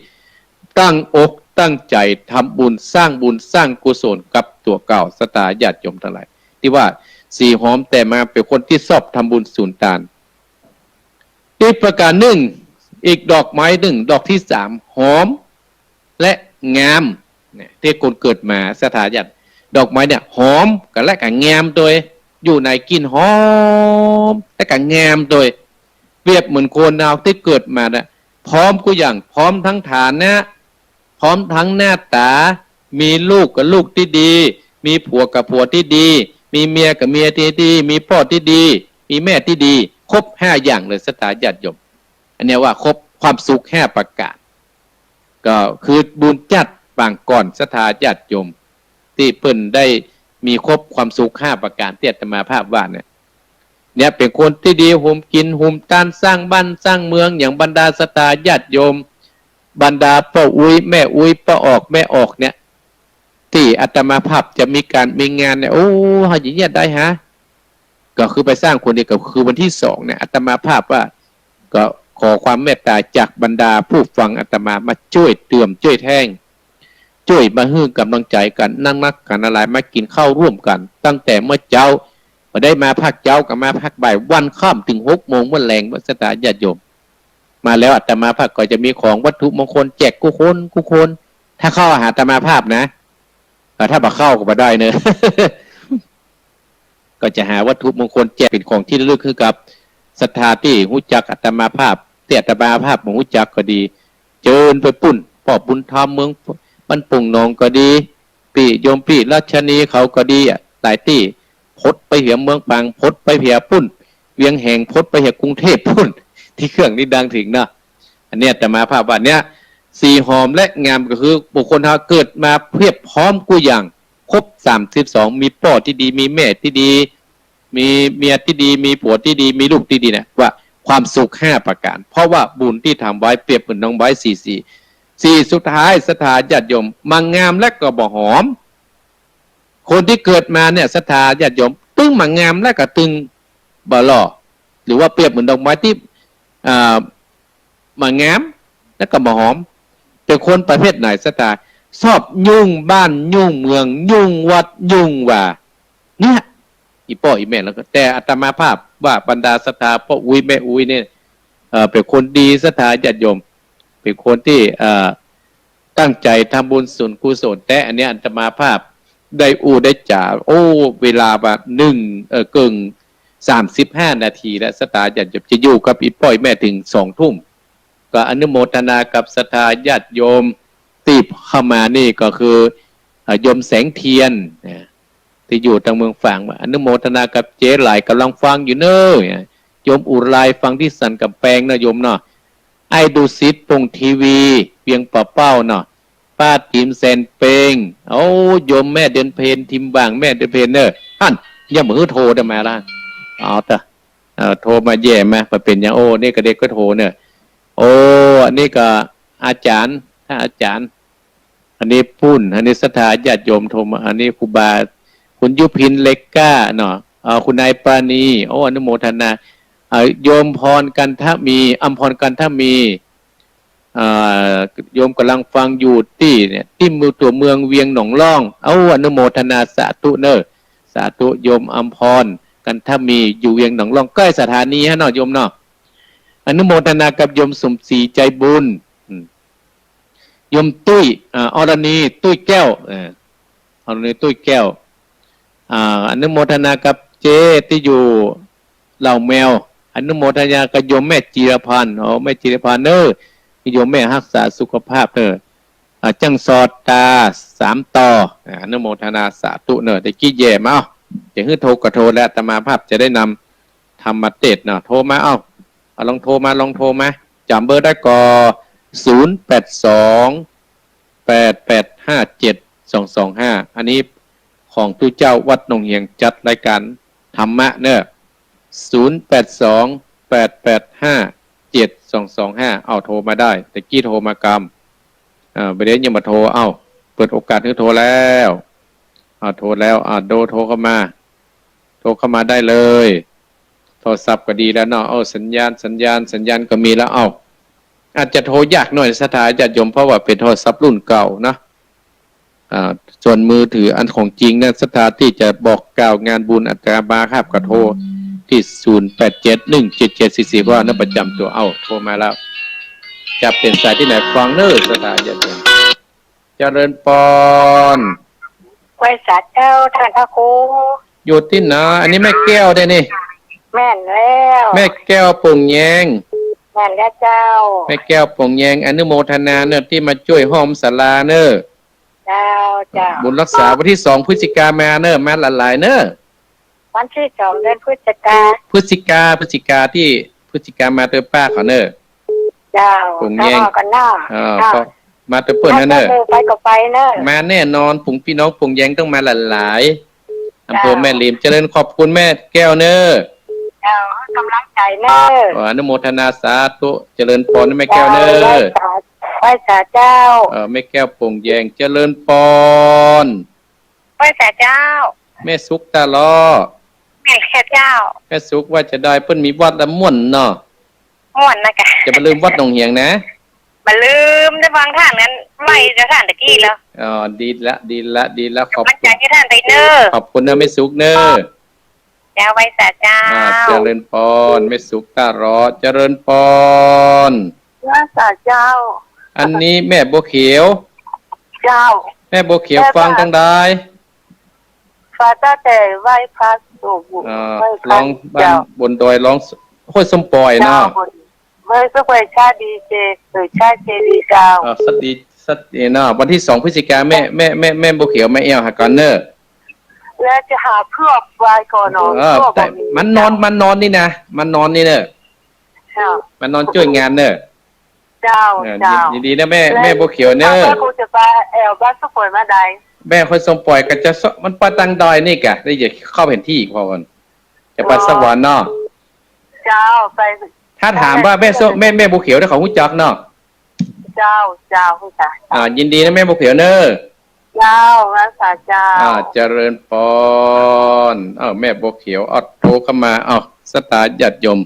ตั้งอกตั้งใจ๋ทำบุญ สร้างบุญสร้างกุศลกับตั๋วเก่า ศรัทธาญาติโยมตังหลาย ตี้ว่าสีหอมแต่งมาเป๋นคนตี้ชอบทำบุญสุนตาน อีกประก๋านนึ่ง อีกดอกไม้นึ่ง ดอกตี้สาม หอม และงาม เนี่ย ตี้คนเกิดมาศรัทธาญาติ ดอกไม้เนี่ย หอมกั๋นและก็งามตวย อยู่ไหนกลิ่นหอม และก็งามตวย เปรียบเหมือนคนเฮาตี้เกิดมาน่ะ พร้อมกู้อย่าง พร้อมตึงฐานะ พร้อมตึงหน้าต๋า มีลูกก็ลูกตี้ดี มีผัวก็ผัวตี้ดี มีเมียก็เมียตี้ดี มีป้อตี้ดี มีแม่ตี้ดี ครบห้าอย่างเลยศรัทธาญาติโยม อันเนี้ยว่าครบความสุขห้าประก๋าน ก็คือบุญจัดปางก่อนศรัทธาญาติโยม ตี้เปิ้นได้มีครบความสุขห้าประก๋านตี้อาตมาภาพว่าเนี่ย เนี่ยเป๋นคนตี้ดี หุมกิ๋นหุมตาน สร้างบ้านสร้างเมือง อย่างบรรดาศรัทธาญาติโยม บรรดาป้ออุ๊ยแม่อุ๊ย ป้อออกแม่ออกเนี่ย ตี้อาตมาภาพจะมีก๋านมีงานเนี่ย โอ้ เฮาจะเยียะได้ฮะ ก็คือไปสร้างคนเดียว ก็คือวันตี้สองเนี่ย อาตมาภาพว่า ก็ขอความเมตต๋าจากบรรดาผู้ฟังอาตมา มาจ้วยเติมจ้วยแถม จ้วยมาหื้อก๋ำลังใจ๋กั๋น นักๆ ก๋านหลายๆ มากิ๋นข้าวร่วมกั๋น ตั้งแต่เมื่อเจ๊า บ่ได้มาภาคเจ๊าก็มาภาคบ่าย วันค่ำเถิงหกโมงเมื่อแลง ศรัทธาญาติโยม มาแล้วอาตมาภาพก็จะมีของวัตถุมงคลแจกกู้คนกู้คน ถ้าเข้าหาอาตมาภาพนะ เอ่อ ถ้าบ่เข้าก็บ่ได้เนอะ ก็จะหาวัตถุมงคลแจกเป๋นของตี้ระลึกหื้อกับศรัทธาตี้ฮู้จักอาตมาภาพ ตี้อาตมาภาพบ่ฮู้จักก็ดี เจิญไปปุ้น ป้อบุญธรรมเมืองบ้านโป่งหนองก็ดี ปี้โยมปี้รัชนีเขาก็ดีอะ หลายตี้ พดไปเหียเมืองปาง พดไปเหียปุ้น เวียงแหง พดไปเหียกรุงเทพฯปุ้น ตี้เครื่องนี้ดังเถิงเนาะ อันเนี้ยอาตมาภาพว่าเนี่ย สีหอมและงามก็คือบุคคลเฮาเกิดมาเพียบพร้อมกู้อย่าง ครบสามสิบสอง มีป้อตี้ดี มีแม่ตี้ดี มีเมียตี้ดี มีผัวตี้ดี มีลูกตี้ดีเนี่ย ว่าความสุขห้าประก๋าน เพราะว่าบุญตี้ทำไว้เปรียบเหมือนดอกไม้สี่สี สีสุดท้ายศรัทธาญาติโยม บ่งามและก็บ่หอม คนตี้เกิดมาเนี่ยศรัทธาญาติโยม ตึงบ่งามและก็ตึงบ่หล่อ หรือว่าเปรียบเหมือนดอกไม้ตี้ อ่า บ่งามและก็บ่หอม เป๋นคนประเภทไหนศรัทธา ชอบยุ่งบ้านยุ่งเมือง ยุ่งวัดยุ่งวา เนี่ย อี่ป้ออี่แม่ แล้วก็ แต่อาตมาภาพว่าบรรดาศรัทธาป้ออุ๊ยแม่อุ๊ยเนี่ย เอ่อ เป๋นคนดีศรัทธาญาติโยม เป๋นคนตี้ เอ่อ ตั้งใจ๋ทำบุญสุนกุศลแต๊ อันเนี้ยอาตมาภาพได้อู้ได้จ๋า โอ้ เวลาบ่านึ่ง เอ่อ เกิ่งสามสิบห้านาทีแล้ว ศรัทธาญาติโยม จะอยู่กับอี่ป้ออี่แม่เถิงสองทุ่ม ก็อนุโมทนากับศรัทธาญาติโยมตี้เข้ามานี่ก็คือ เอ่อ โยมแสงเทียนนะ ตี้อยู่ตางเมืองฝาง อนุโมทนากับเจ๊หลาย ก๋ำลังฟังอยู่เน้อ โยมอุไรฟังตี้สันก๋ำแปงเนาะโยมเนาะ ไอ้ดุสิต ป่งทีวี เวียงป่าเป้าเนาะ ป้าติ๋มแสนเปง โอ้ โยมแม่เดือนเพ็ญ ทิมบ่างแม่เดือนเพ็ญเน้อ อั้น ยังบ่หื้อโทรได้มาละ เอาเต๊อะ เอ่อ โทรมาแย่มา บ่เป๋นหยัง โอ้ นี่ก็เด็กก็โทรเน้อ โอ้ อันนี้ก็อาจ๋ารย์ ท่านอาจ๋ารย์ อันนี้ปุ้น อันนี้ศรัทธาญาติโยมโทรมา อันนี้ครูบา คุณยุพิน เล็กก้าเนาะ เอ่อ คุณนายปราณี โอ้ อนุโมทนา เอ่อ โยมพรกันทมี อัมพรกันทมี เอ่อ โยมก๋ำลังฟังอยู่ตี้เนี่ย ตี้เมือง ตั๋วเมืองเวียงหนองล่อง โอ้ อนุโมทนาสาธุเน้อ สาธุ โยมอัมพรกันทมี อยู่เวียงหนองล่อง ใก้สถานีฮะเนาะโยมเนาะ อนุโมทนากับโยมสมศรีใจบุญ อืม โยมตุ้ย อ่า อรณี ตุ้ยแก้ว เออ อรณี ตุ้ยแก้ว อ่า อนุโมทนากับเจ๊ตี้อยู่เหล่าแมว อนุโมทนากับโยมแม่จิรพันธ์ โอ้ แม่จิรพันธ์เน้อ โยมแม่ฮักษาสุขภาพเน้อ อ่า จั้งสอดต๋าสามต่อ อ่า อนุโมทนาสาธุเน้อ ตะกี้แย่มา เอ้า จะหื้อโทรก็โทรแล้ว อาตมาภาพจะได้นำธรรมเตสน์เนาะ โทรมา เอ้า เอาลองโทรมา ลองโทรมา จ๋ำเบอร์ได้ก่อ ศูนย์แปดสอง แปดแปดห้าเจ็ดสองสองห้า อันนี้ของตุ๊เจ้าวัดหนองเหียงจัดรายก๋านธรรมะเน้อ ศูนย์แปดสอง แปดแปดห้าเจ็ดสองสองห้า เอาโทรมาได้ ตะกี้โทรมากำ อ่า บ่าเดี๋ยวยังบ่โทร เอ้า เปิดโอกาสหื้อโทรแล้ว อ่า โทรแล้ว อ่า โด โทรเข้ามา โทรเข้ามาได้เลย โทรศัพท์ก็ดีแล้วเนาะ เอ้า สัญญาณ สัญญาณ สัญญาณก็มีแล้ว เอ้า อาจจะโทรยากหน่อย ศรัทธาญาติโยม เพราะว่าเป๋นโทรศัพท์รุ่นเก่านะ อ่า ส่วนมือถืออันของจริงนะ ศรัทธาตี้จะบอกกล่าวงานบุญอาตมาภาพก็โทรตี้ ศูนย์แปดเจ็ด หนึ่งเจ็ดเจ็ด สี่สี่ เพราะว่าอันนั้นประจำตั๋ว เอ้า โทรมาแล้ว จะเป๋นสายตี้ไหนฟังเน่อ ศรัทธาญาติโยม เจริญปอน ไหว้สาเจ้าต้านพระครู อยู่ตี้ไหน อันนี้แม่แก้วเด้อนี่ แม่นแล้ว แม่แก้วโป่งแยง แม่นแล้วเจ้า แม่แก้วโป่งแยง อนุโมทนาเน่อตี้มาจ้วยฮ้อมศาลาเน่อ เจ้า เจ้า บุญรักษาวันตี้สองพฤศจิกามาเน่อ มาหลายๆ เน่อ วันตี้สองเดือนพฤศจิกา พฤศจิกา พฤศจิกาตี้ พฤศจิกามาเต๊อะป้าเขาเน่อ เจ้า โป่งแยง มาฮ้อมกั๋นเน่อ เออ เจ้า ก็มาเต๊อะเปิ้นเน่อ ถ้าเจ้าหมู่ไปก็ไปเน่อ มาแน่นอน ฝูงปี้น้องโป่งแยงต้องมาหลายๆ อำเภอแม่ริม เจ้า เจริญ ขอบคุณแม่แก้วเน่อ เจ้า ให้กำลังใจ๋เน่อ เออ อนุโมทนาสาธุ เจริญปอนแม่แก้วเน่อ เจ้า ไหว้สา ไหว้สาเจ้า เออ แม่แก้วโป่งแยง เจริญปอน ไหว้สาเจ้า แม่สุขตาลอ แม่นแค่เจ้า แม่สุขว่าจะใด เปิ้นมีวัดละม่วนเนาะ ม่วนนะกะ จะบ่ลืมวัดหนองเหียงนะ บ่ลืม ได้ฟังท่านนั้น ไหว้เจ้าท่านตะกี้แล้ว อ๋อ ดีละ ดีละ ดีละ ขอบคุณ กำลังใจ๋ให้ท่านไปเน่อ ขอบคุณเน่อแม่สุขเน่อ เจ้า ไหว้สาเจ้า อ่า เจริญปอน แม่สุขตาลอ เจริญปอน ไหว้สาเจ้า อันนี้แม่บัวเขียว เจ้า แม่บัวเขียว แม่ ฟังตางใด ฟังตั้งแต่ไหว้พระสวดมนต์ อ่า ไหว้พระ ร้องบ้าน เจ้า บนดอย ร้องห้วยส้มป่อยเนาะ เจ้า บน ไหว้ส้มป่อยชาดีเจ เออ ชาเจดีย์เจ้า อ่า สวัสดี สวัสดีเนาะ วันตี้สองพฤศจิกา แม่ แม่ แม่ แม่บัวเขียว แม่แอ่วหาก่อนเน่อ แล้วจะหาเพื่อไหว้ก่อนเนาะ เออ เพื่อ แต่ บ่มี มันนอน เจ้า มันนอนนี่นะ มันนอนนี่เน่อ เจ้า มันนอนจ้วยงานเน่อ เจ้า เออ เจ้า ยิน ยินดีนะแม่ และ แม่บัวเขียวเน่อ แม่คงจะไปแอ่วบ้านส้มป่อยมาใด แม่ห้วยส้มป่อยก็จะ มันไปตางดอยนี่กะ ได้จะเข้าแผนที่อีกพอก่อน จะไป อ๋อ สักวันเนาะ เจ้า ไป ถ้าถามว่าแม่ส้ม แม่ แม่บัวเขียวเนี่ยเขาฮู้จักเนาะ เจ้า เจ้า ฮู้จัก อ่า ยินดีนะแม่บัวเขียวเน่อ เจ้า ไหว้สาเจ้า อ่า เจริญปอน เอ้า แม่บัวเขียว เอาโทรเข้ามา เอ้า ศรัทธาญาติโยม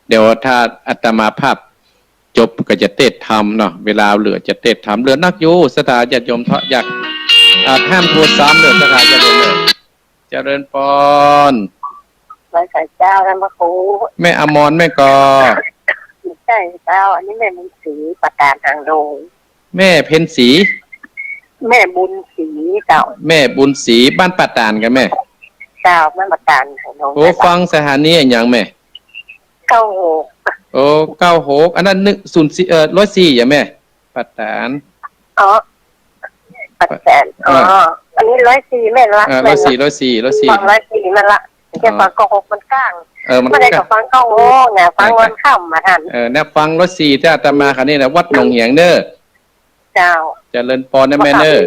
เดี๋ยวถ้าอาตมาภาพจบก็จะเตศน์ธรรมเนาะ เวลาเหลือจะเตศน์ธรรม เหลือนักอยู่ ศรัทธาญาติโยม เถาะอยาก อ่า ห้ามโทรซ้ำเน่อ ศรัทธาญาติโยมเน่อ เจริญปอน ไหว้สาเจ้าต้านพระครู แม่อมรแม่ก่อ ใช่เจ้า อันนี้แม่บุญศรี ป่าตาดหางดง แม่เพ็ญศรี แม่บุญศรีเจ้า แม่บุญศรี บ้านป่าตาดก่อแม่ เจ้า บ้านป่าตาดหางดง โอ้ เจ้า ฟังสถานีอะหยังแม่ เก้าหก โอ้ เก้าหก อันนั้นหนึ่ง ศูนย์สี่ เอ่อ ร้อยสี่ อะแม่ ป่าตาด อ๋อ ป่าตาด เออ อ๋อ อันนี้ร้อยสี่แม่นละ เออ ร้อยสี่ ร้อยสี่ ร้อยสี่ ฟังร้อยสี่แม่นละ อ๋อ จะฟังเก้าหกมันก้าง เออ มัน บ่ได้ ก้าง ก็ฟังเก้าหกเนี่ย ฟัง เออ วันค่ำมาทัน เออ เนี่ย ฟังร้อยสี่ ตี้อาตมาค่ะนี่นะ วัดหนองเหียงเน่อ เจ้า เจริญปอนนะแม่เน่อ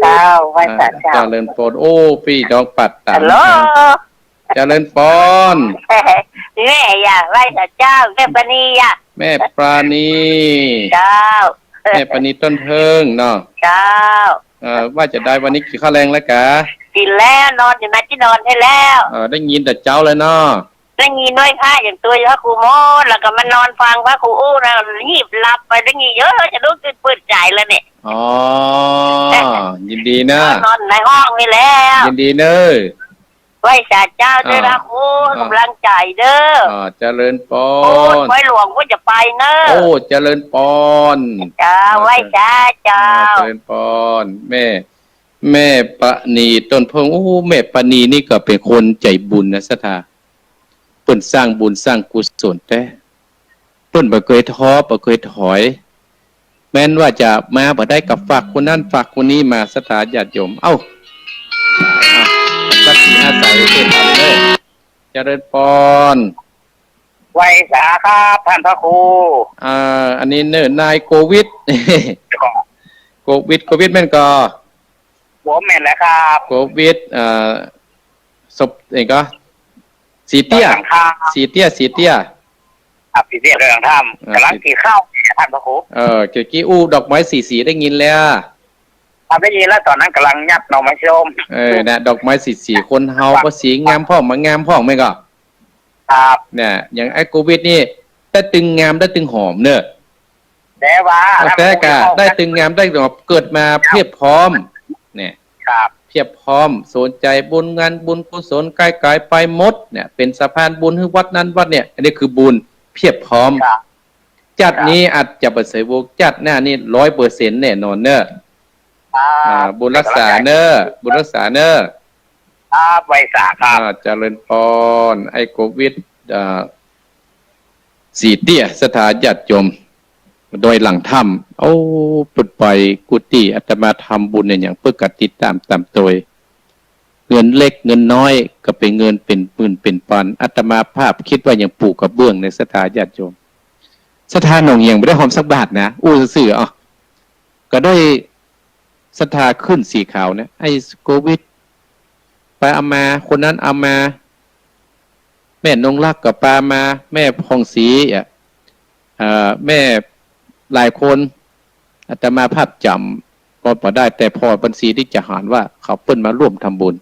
เจ้า ไหว้สาเจ้า อ่า เจริญปอน โอ้ ปี้น้องป่าตาด ฮัลโหล เจริญปอน แม่ยะ ไหว้สาเจ้า แม่ปราณียะ แม่ปราณี เจ้า แม่ปราณีต้นเพิ่งเนาะ เจ้า เอ่อ ว่าจะใดวันนี้กิ๋นข้าวแลงแล้วกา กิ๋นแล้ว นอนอยู่ในตี้นอนได้แล้ว เออ ได้ยินแต่เจ๊าเลยเนาะ ได้ยินไหว้พระอย่างตั๋วอยู่พระครูหมด แล้วก็มานอนฟังพระครูอู้นะ หีบหลับไป ได้ยิน เออ จะลุกขึ้นเปิดใจ๋แล้วเนี่ย อ๋อ ยินดีนะ นอนในห้องนี่แล้ว ยินดีเน่อ ไหว้สาเจ้าเน่อ อ่า พระครู อ่า กำลังใจ๋เน่อ อ่า เจริญปอน โอ้ย ไหว้หลวงก็จะไปเน่อ โอ้ เจริญปอน เจ้า อ่า ไหว้สาเจ้า อ่า เจริญปอน แม่ แม่ปราณีต้นเพิ่ง โอ้ แม่ปราณีนี่ก็เป๋นคนใจ๋บุญนะศรัทธา เปิ้นสร้างบุญสร้างกุศลแต๊ เปิ้นบ่เกยท้อ บ่เกยถอย แม้นว่าจะมาบ่ได้ก็ฝากคนนั้นฝากคนนี้มา ศรัทธาญาติโยม เอ้า อ่ะ สักขีอาศัยเทศน์ธรรมเน่อ เจริญปอน ไหว้สาครับต้านพระครู อ่า อันนี้เน่อ นายโกวิท โกวิท โกวิทแม่นก่อ ผมแม่นแหละครับ โกวิท เอ่อ ศพเองก็ สีเตี้ย ดอยสังคาม สีเตี้ย สีเตี้ย อ่ะ สีเตี้ยดอยสังคาม อ่า ก๋ำลังกิ๋นข้าว ต้านพระครู เออ เมื่อกี้อู้ดอกไม้สีสีได้ยินแล้ว อ่ะ ได้ยินแล้ว ต๋อนนั้นก๋ำลังยัดหน่อไม้ส้ม เออ นะ ดอกไม้สีสี คนเฮาก็สีงามพ่อง บ่งามพ่องแม่นก่อ ครับ เนี่ย อย่างไอ้โควิดนี่ ได้ตึงงามได้ตึงหอมเน่อ แต่ว่า เอา แต่กะ ได้ตึงงามได้ตึงหอม เกิดมาเพียบพร้อม เนี่ย ครับ เพียบพร้อม สนใจ๋บุญงานบุญกุศล ก๋ายก๋ายไปหมดเนี่ย เป๋นสะพานบุญหื้อวัดนั้นวัดเนี่ย อันนี้คือบุญเพียบพร้อม ครับ จัดนี้ ครับ อาจจะบ่ใจ้วงจัดหน้านี่ ร้อยเปอร์เซ็นต์ แน่นอนเน่อ ครับ อ่า บุญรักษาเน่อ บุญรักษาเน่อ ครับ ไหว้สาครับ อ่า เจริญปอน ไอ้โควิด อ่า สี่เตี้ย ศรัทธาญาติโยม ดอยหลังถ้ำ โอ้ เปิ้นไปกู้ตี้ อาตมาทำบุญเนี่ย อย่างเปิ้นกะติดต๋ามต๋ามตวย เงินเล็กเงินน้อย ก็เป๋นเงินเป๋นหมื่นเป๋นปัน อาตมาภาพกึ๊ดว่ายังปูกระเบื้องใน ศรัทธาญาติโยม ศรัทธาหนองเหียงบ่ได้หอมสักบาทนะ อู้ซื่อๆ อ้อ ก็ได้ศรัทธาขึ้นสีขาวเนี่ย ไอ้โควิด ไปเอามา คนนั้นเอามา แม่นงรักก็ปามา แม่ผ่องศรีอะ เอ่อ แม่หลายคน อาตมาภาพจ๋ำก็บ่ได้ แต่ผ่อบัญชีตี้จะหันว่าเขาเปิ้นมาร่วมทำบุญ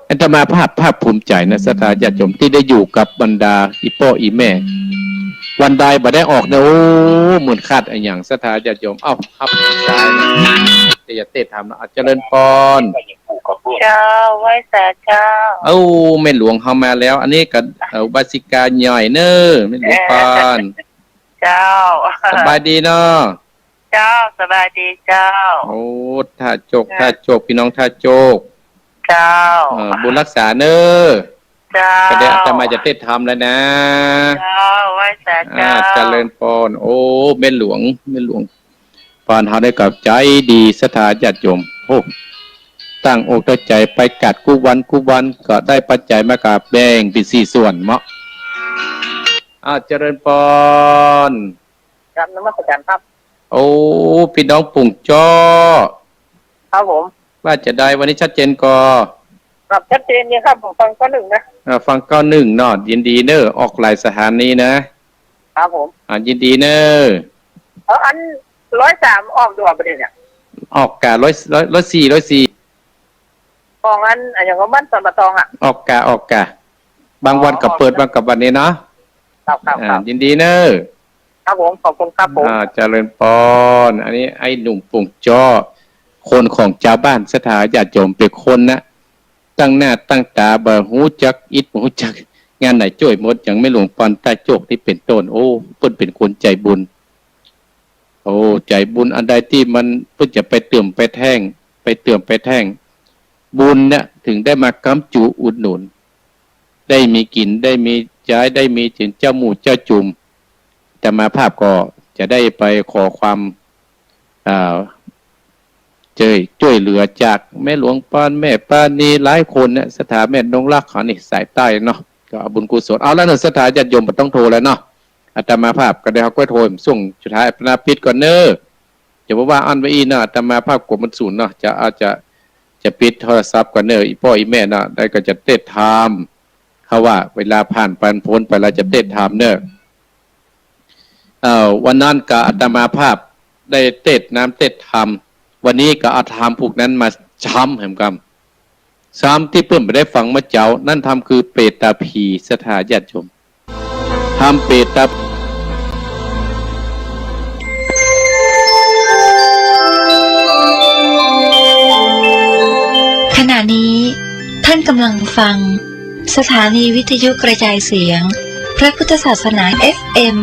อาตมาภาพภาคภูมิใจ๋นะ ศรัทธาญาติโยม ตี้ได้อยู่กับบรรดาอี่ป้ออี่แม่ วันใดบ่ได้ออกเนี่ย โอ้ เหมือนขาดอะหยัง ศรัทธาญาติโยม เอ้า ครับ แต่อย่าเตะถามนะ อ่ะ เจริญปอน เจ้า ไหว้สาเจ้า เอ้า แม่หลวงเข้ามาแล้ว อันนี้ก็ เอ่อ อุบาสิกาใหญ่เน่อ แม่หลวงปอน เจ้า สบายดีเนาะ เจ้า สบายดีเจ้า โอ้ ท่าโจก เออ ท่าโจก พี่น้องท่าโจก เจ้า เออ บุญรักษาเน่อ เจ้า ก็เดี๋ยวอาตมาจะเตะถามแล้วนะ เจ้า ไหว้สา อ่า เจ้า เจริญปอน โอ้ แม่หลวง แม่หลวงปอนเฮาได้กับใจ๋ดี ศรัทธาญาติโยม โอ้ ตั้งอกตั้งใจ๋ไปกราบกู้วันกู้วัน ก็ได้ปัจจัยมากราบแบ่งเป๋นสี่ส่วนเนาะ อ่า เจริญปอน ครับ นมัสการครับ โอ้ พี่น้องปุ่งจ้อ ครับผม ว่าจะใดวันนี้ชัดเจนก่อ ครับ ชัดเจนดีครับ ผมฟังเก้าหนึ่งนะ อ่า ฟังเก้าหนึ่งเนาะ ยินดีเน่อ ออกหลายสถานีนะ ครับผม อ่า ยินดีเน่อ เออ อันร้อยสามออกอยู่บ่าประเดี๋ยวเนี่ย ออกก่ะ ร้อย ร้อย ร้อยสี่ ร้อยสี่ ของอัน อันอย่างของบ้านสวนป่าตองอะ ออกก่ะ ออกก่ะ บางวันก็เปิด อ๋อ บางกับวันนี้เนาะ ครับ ครับ อ่า ครับ ยินดีเน่อ ครับผม ขอบคุณครับผม อ่า เจริญปอน อันนี้ไอ้หนุ่มปุ่งจ้อ คนของจาวบ้าน ศรัทธาญาติโยม เป๋นคนนะ ตั้งหน้าตั้งต๋า บ่ฮู้จักอิดบ่ฮู้จักงานไหนจ้วยหมด อย่างแม่หลวงปอนท่าโจกนี่เป๋นต้น โอ้ เปิ้นเป๋นคนใจ๋บุญ โอ้ ใจ๋บุญอันใดตี้มัน เปิ้นจะไปเติมไปแท่ง ไปเติมไปแท่ง บุญเนี่ย เถิงได้มาก๊ำจูอุดหนุน ได้มีกิ๋น ได้มีใจ๊ ได้มีเจ๋นเจ้าหมู่เจ้าจุม อาตมาภาพก็จะได้ไปขอความ อ่า จ้วย จ้วยเหลือจากแม่หลวงปอน แม่ปานี หลายคนเนี่ย ศรัทธาแม่นงรักเขานี่ สายใต้เนาะ ก็เอาบุญกุศล เอาละเนาะ ศรัทธาญาติโยมบ่ต้องโทรแล้วเนาะ อาตมาภาพก็ได้เอาก้อยโทรส่งสุดท้าย อาตมาปิดก่อนเน่อ จะบ่ว่าอั้นว่าอี้เนาะ อาตมาภาพกั๋วมันสูญเนาะ จะ อาจจะ จะปิดโทรศัพท์ก่อนเน่อ อี่ป้ออี่แม่เนาะ ได้ก็จะเตะถาม เขาว่าเวลาผ่านไปพ้นไปแล้วจะเตะถามเน่อ เอ่อ วันนั้นก็อาตมาภาพได้เตะถาม เตะถาม วันนี้ก็เอาธรรมพวกนั้นมาซ้ำแหมกำ ซ้ำตี้เปิ้นบ่ได้ฟังมาเจ๊า นั้นธรรมคือเปตตาผี ศรัทธาญาติโยม ธรรมเปตตา ขณะนี้ท่านกำลังฟังสถานีวิทยุกระจายเสียงพระพุทธศาสนา เอฟเอ็ม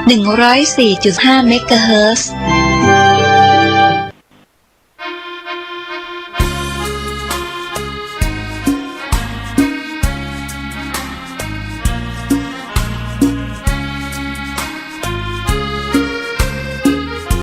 หนึ่งร้อยสี่จุดห้า เมกะเฮิรตซ์